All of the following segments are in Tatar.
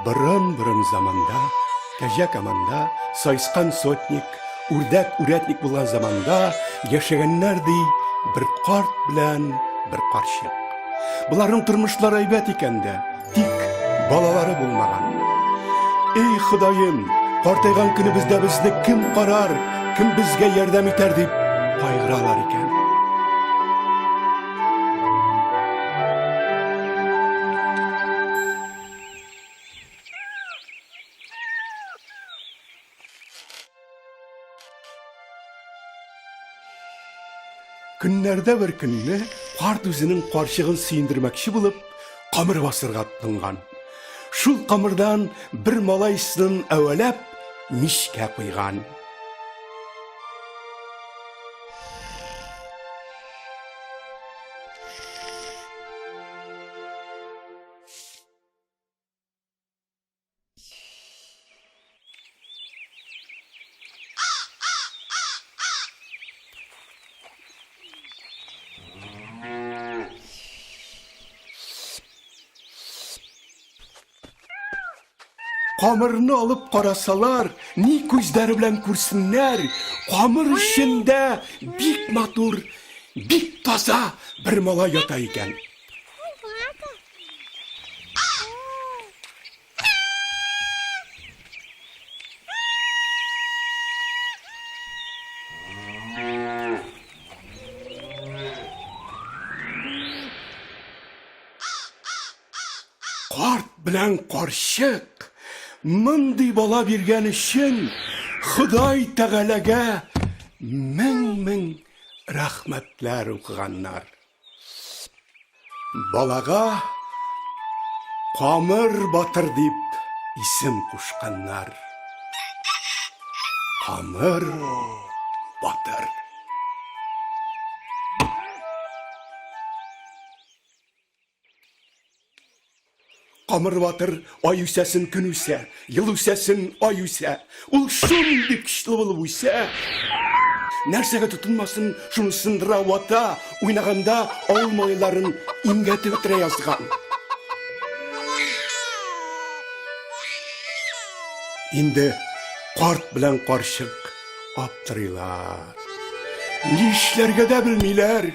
Борын-борын заманда, кәҗә команда, сайскан сотник, үрдәк үрәтник булган заманда яшәгәннәр ди бер карт белән бер карчык. Боларның тормышлары әйбәт икән дә, тик балалары булмаган. Эй, Ходаем, картайган көнебездә безне кем карар, кем безгә ярдәм итәр дип кайгыралар икән. Көннәрдә бер көнне карт үзенең карчыгын сөендермәкче булып, камыр басырга тотынган. Шул камырдан бер малай сынын әвәләп, мичкә куйган. Камырны алып карасалар, ни күзләре белән күрсеннәр, камыр эчендә бик матур, бик таза бер малай ята икән. Карт белән карчык мондый бала биргән өчен Ходай Тәгаләгә мең-мең рәхмәтләр укыганнар. Балага Камыр батыр дип исем кушканнар. Камыр батыр. Камыр батыр ай үсәсен көн үсә, ел үсәсен ай үсә. Ул шундый көчле булып үсә. Нәрсәгә тотынмасын, шуны сындыра, вата, уйнаганда авыл малайларын имгәтеп бетерә язган. Инде карт белән карчык аптырыйлар. Нишләргә дә белмиләр.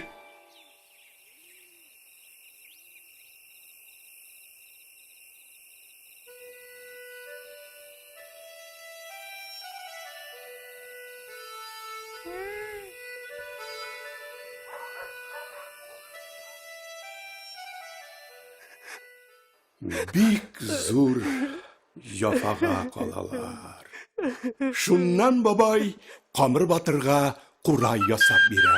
Бик зур җафага калалар. Шуннан бабай Камыр батырга курай ясап бирә.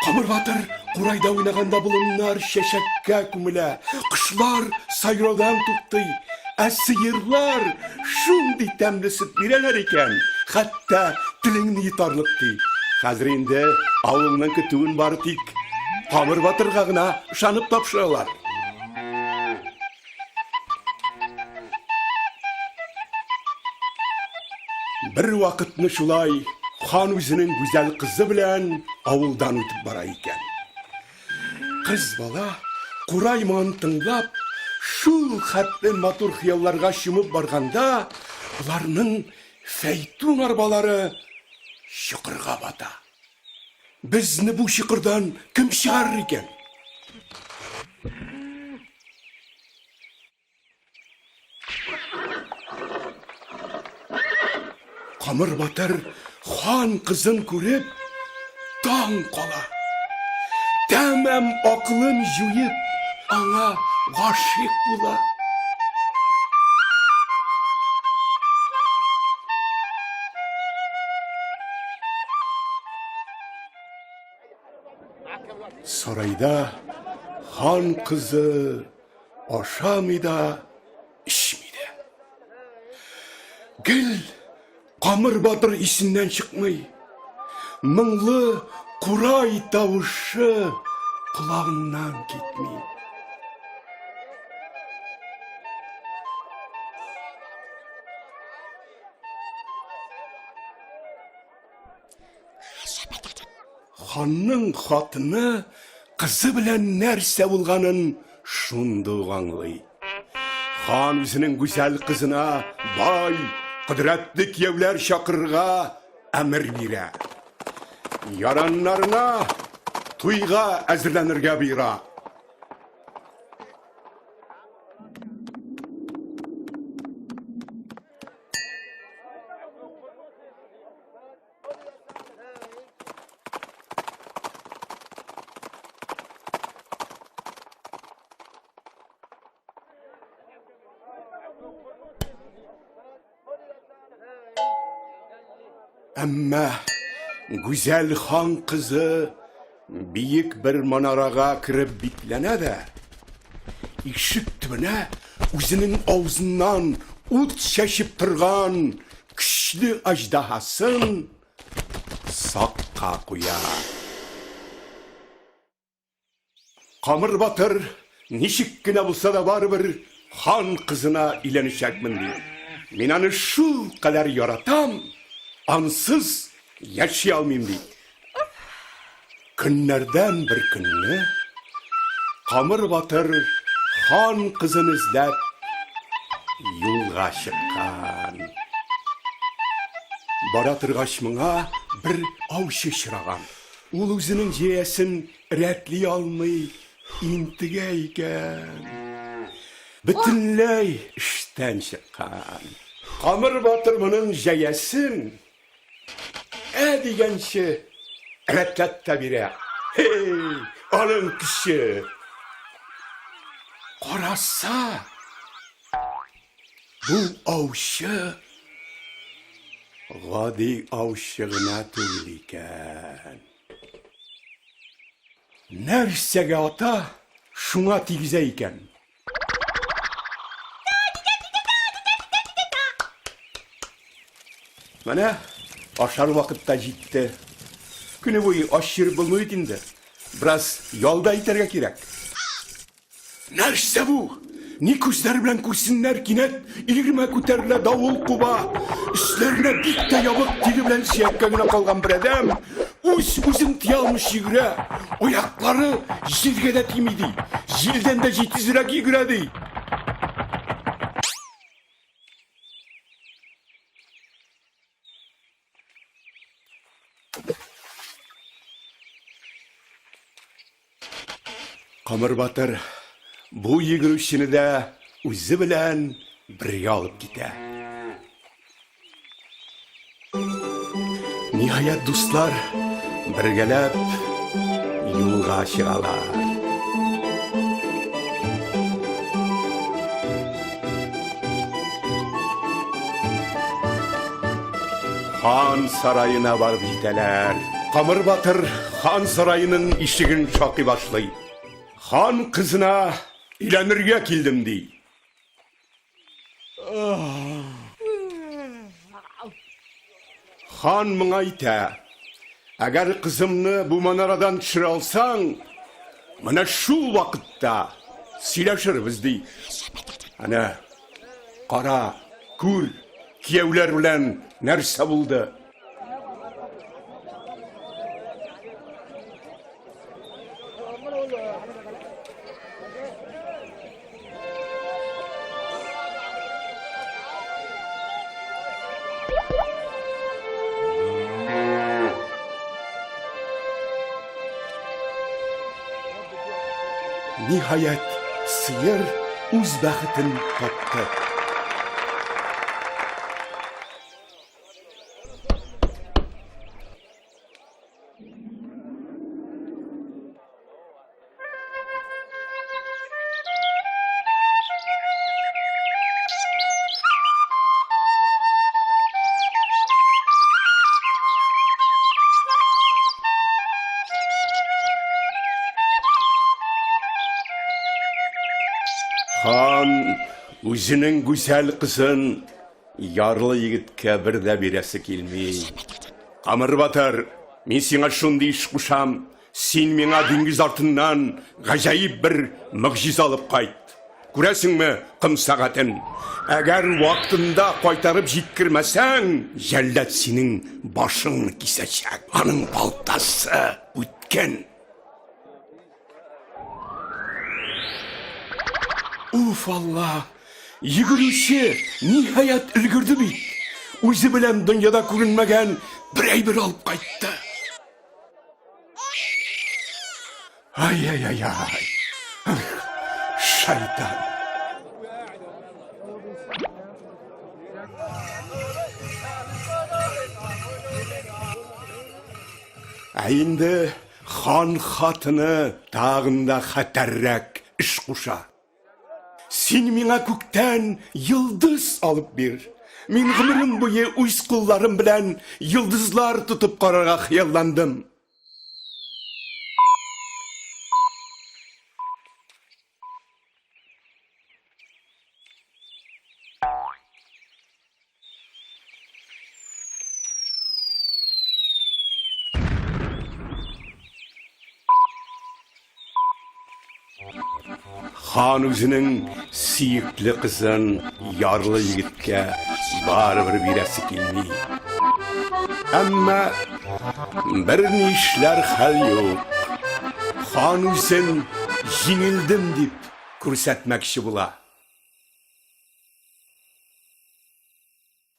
Камыр батыр курайда уйнаганда болыннар чәчәккә күмелә, кошлар сайраудан туктый, ә сыерлар шундый тәмле сөт бирәләр икән, хәтта телеңне йотарлык ди. Хәзер инде авылның көтүен бары тик Камыр батырга гына ышанып тапшыралар. Бер вакытны шулай хан үзенең гүзәл кызы белән авылдан үтеп бара икән. Кыз бала курай моңын тыңлап, шул хәтле матур хыялларга чумып барганда, боларның фәйтун арбалары чокырга бата. Безне бу чокырдан кем чыгарыр икән? Камыр батыр хан кызын күреп, таң кала. Тәмам акылын җуеп, аңа гашыйк була. Сарайда хан кызы ашамый да, эчми дә. Гел Камыр батыр исеннән чыкмый. Моңлы курай тавышы колагыннан китми. Ханның хатыны. кызы белән нәрсә булганын шундук аңлый. Хан үзенең гүзәл кызына бай, кодрәтле кияүләр чакырырга әмер бирә. Яраннарына туйга әзерләнергә боера. Әмма гүзәл хан кызы биек бер манарага кереп бикләнә дә, ишек төбенә үзенең авызыннан ут чәчеп торган көчле аждаһасын сакка куя. Камыр батыр ничек кенә булса да барыбер хан кызына өйләнәчәкмен ди. Мин аны шул кадәр яратам, ансыз яши алмыйм ди. Көннәрдән бер көнне Камыр батыр хан кызын эзләп юлга чыккан. Бара торгач моңа бер аучы очраган. Ул үзенең җәясен рәтли алмый интегә икән. Бөтенләй эштән чыккан. Камыр батыр моның җәясен ә дигәнче рәтләп тә бирә. Һей, аның көче! Караса, Бу аучы гади аучы гына түгел икән. Нәрсәгә ата, шуңа тигезә икән. Менә ашар вакыт та җитте. Көне буе ач йөреп булмый бит инде. Бераз ял да итәргә кирәк. Нәрсә бу? Ни күзләре белән күрсеннәр, кинәт өермә күтәрелә, давыл куба. Өсләренә бик тә ябык тире белән сөяккә генә калган бер адәм үз-үзен тыя алмыйча йөгерә. Аяклары җиргә дә тими ди. Җилдән дә җитезрәк йөгерә ди. Камыр батыр бу йөгерүчене дә үзе белән бергә алып китә. Ниһаять, дуслар, бергәләп юлга чыгалар. Хан сараена барып җитәләр. Камыр батыр хан сараеның ишеген шакый башлый. Хан кызына өйләнергә килдем, ди. Хан моңа әйтә, әгәр кызымны бу манарадан төшерә алсаң, менә шул вакытта сөйләшербез, ди. Әнә, кара, күр, кияүләр белән нәрсә булды? Ниһаять, сыер үз бәхетен тапты. Хан үзенең гүзәл кызын ярлы егеткә бер дә бирәсе килми. Камыр батыр, мин сиңа шундый эш кушам, Син миңа диңгез артыннан гаҗәеп бер могҗиза алып кайт. Күрәсеңме ком сәгатен? Әгәр вакытында кайтарып җиткермәсәң, җәллад синең башыңны кисәчәк. Аның балтасы үткен. Уф, Алла! Йөгерүче, ниһаять, өлгерде бит! Үзе белән дөньяда күренмәгән бер әйбер алып кайтты. Ай-яй-яй-яй! Шайтан! Ә инде хан хатыны тагын да хәтәррәк эш куша. Син миңа күктән йолдыз алып бир. Мин гомерем буе үз кулларым белән йолдызлар тотып карарга хыялландым. Хан үзенең сөекле кызын ярлы егеткә барыбер бирәсе килми. Әмма бер ни эшләр хәл юк. Хан үзен җиңелдем дип күрсәтмәкче була.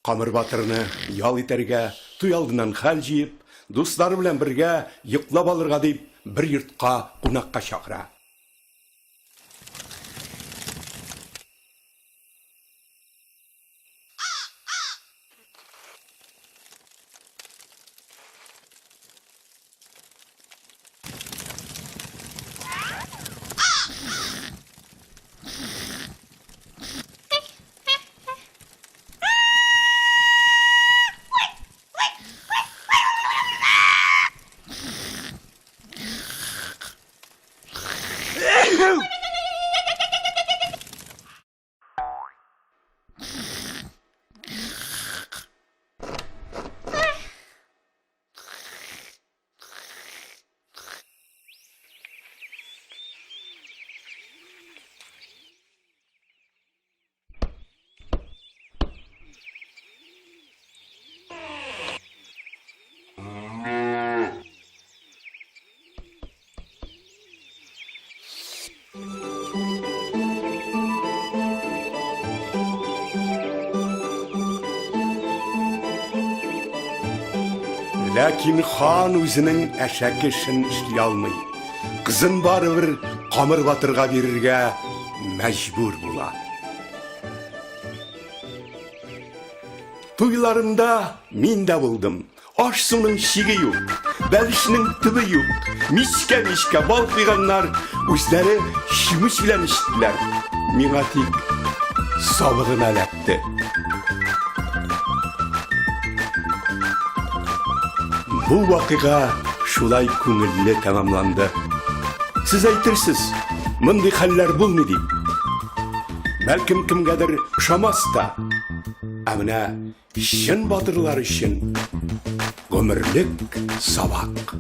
Камыр батырны ял итәргә, туй алдыннан хәл җыеп, дуслары белән бергә йоклап алырга дип бер йортка кунакка чакыра. Ләкин хан үзенең әшәке эшен эшли алмый. Кызын барыбер Камыр батырга бирергә мәҗбүр була. Туйларында мин дә булдым. Аш-суның чиге юк, бәлешнең төбе юк. Мичкә-мичкә бал куйганнар, үзләре чүмеч белән эчтеләр. Миңа тик сабы гына эләкте. Бу вакыйга шулай күңелле тәмамланды. Сез әйтерсез, мондый хәлләр булмый дип. Бәлкем кемгәдер ошамас та. Ә менә чын батырлар өчен гомерлек сабак.